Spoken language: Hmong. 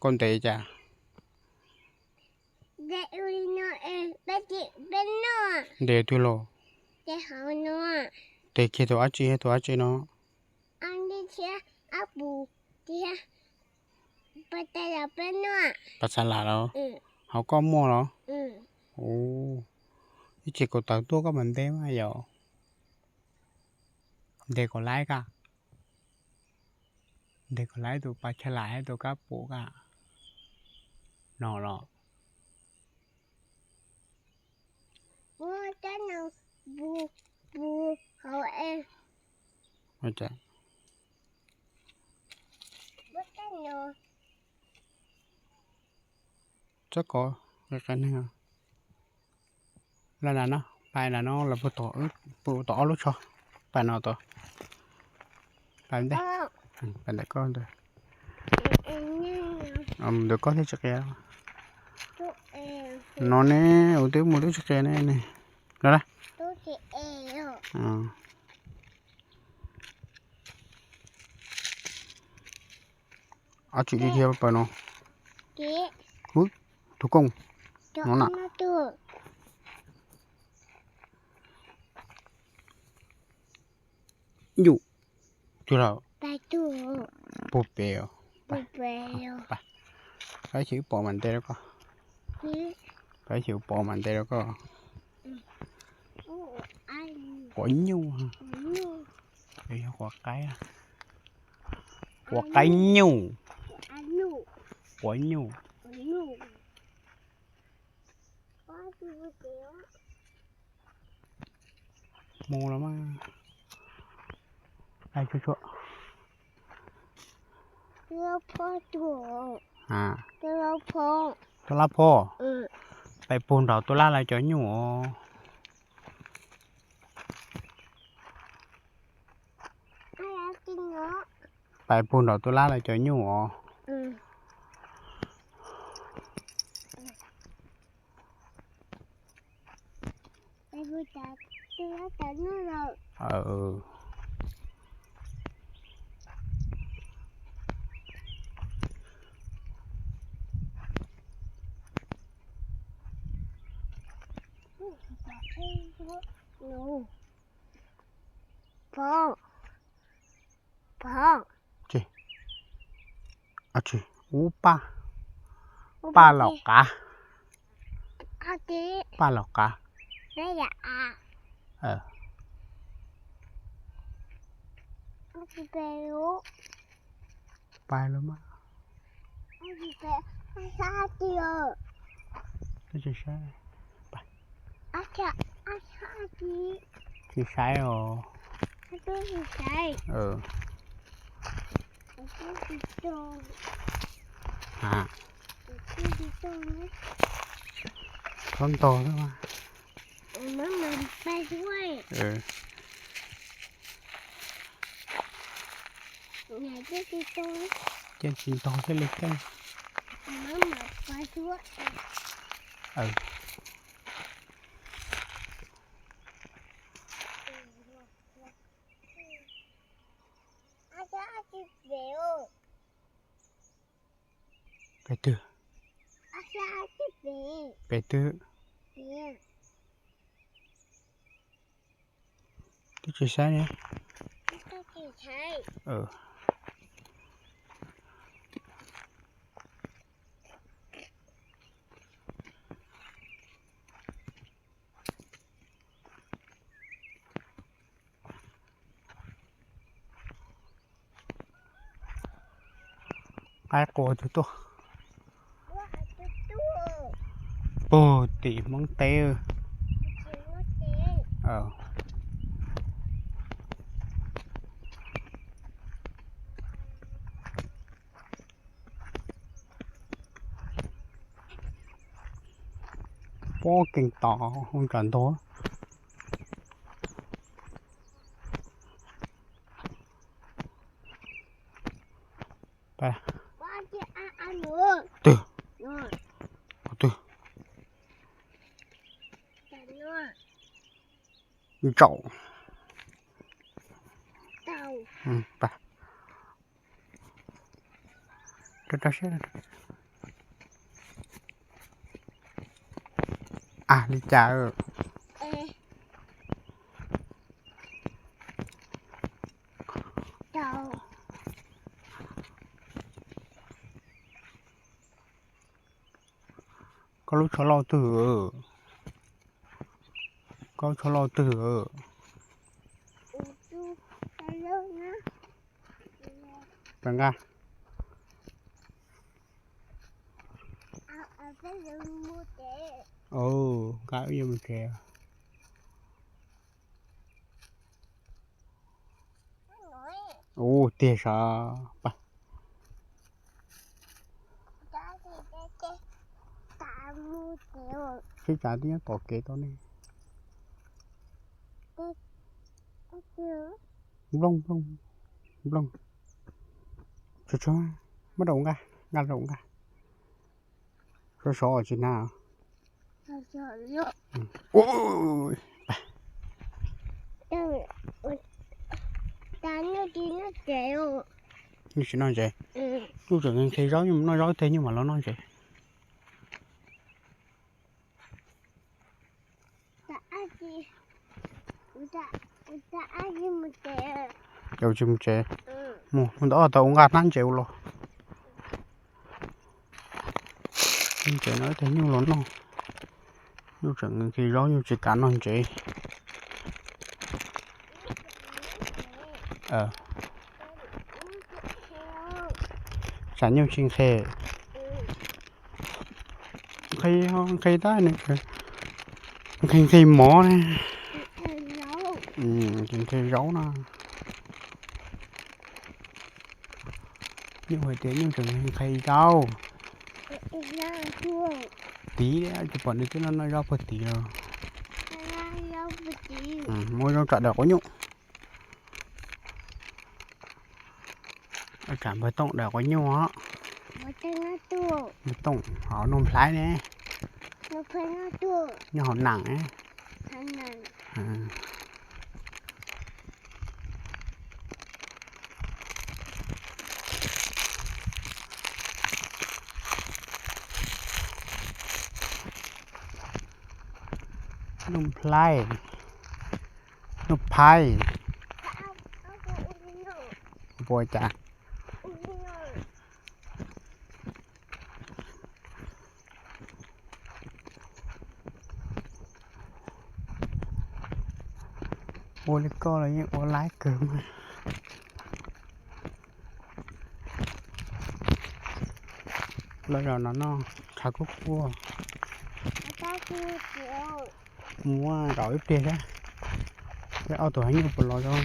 Koj ntes cas? Ntes twg los? Ntes kiag tus dab tsi thiab tus dab tsi no? Pas xav lam los? Hauv koj muaj los? Ib tsam kuv tawm tuaj koj mam ntes mas yom. Ntes kom laib koj. Ntes kom laib tus pas chaj lam thiab tus kab pum koj no los. Txhob kov, qe qe neeg. Los na no, pais na no los puag tom, puag tom ob lub tsho. Pais no tod. Pais ntej, pais ntawm koj ntawd. Ntawm koj thiaj tsis qia. No ne, ua twb mus twb tsis qia ne. No na. Ob tsis li thiab pawg no. Tus kooj no na. Nyuj, twg lawm? Puag pem os. Pab xyem wb pom mam ntes rau koj. Pab xyem wb pom mam ntes rau koj. Quav nyuj. Yog quav qaib. Quav qaib nyuj. Quav nyuj. Mus los mas. Ai, tshuav, tshuav. Tuaj lab phom. Pais puag nraum tuaj lab lawv cov nyuj os. Pais puag nraum tuaj lab lawv cov nyuj os. Tsis, ub, paj, paj los qav. Paj los qav. Pais los mas. Tsis saib. Tsis saib os. Txhob ntog xwb mas. Ces tsis ntog thiaj li keej. Pem twg? Pem twg? Twb tsis saib ne. Qaib qua twg tuaj? Puag tim Hmoob teb. Pob keeg tom ua nram ntug. Twg? Twg? Ntsaum. Rau rau siab. Ab, li cas? Koj lub tsho loj twg? Koj lub tsho loj twg? Nqa. Nqa wb yuav mus tsev. Ua tiag sav. Sib tsav twb nyob tom kev tau ne. Nplooj, nplooj, nplooj. Tshuav, tshuav, muab rau nqa, nqa rau nqa. Sov sov tsis na. Nyuj tsis noj ntses. Nyuj tseem nqhis zaub, nyuj noj zaub tag nyuj mam los noj ntses. Ces tsis mus tsev, mus ntawm tau ua nqa hnab ntses ua los. Ntses no ib tag nyuj los noj. Nyuj tseem nqhis zaub, nyuj tsis kam noj ntses. Tsam nyuj tsis nqhis. Nqhis, nqhis tab, nqhis, nqhis mov ne. Tsis nqhis zaub na. Nyuj hais tias nyuj tseem nqhis zaub. Tiv, tsis pom nws twb noj noj zaub puag tid los. Muab zaub tso daws quav nyuj. Tsam npawg Tooj daws quav nyuj os. Npawg Tooj hov Nuj Nplhaib ne. Nyob hauv Nam ne. Nuj Nplhaib, Nuj Phaib, puas cas? Ua li koj los yeej ua laib kawg mas. Lawv zaum no noj tshav kub kub. Mus zaum ib pliag seb, seb ob tug heev nyuj puas los zoo.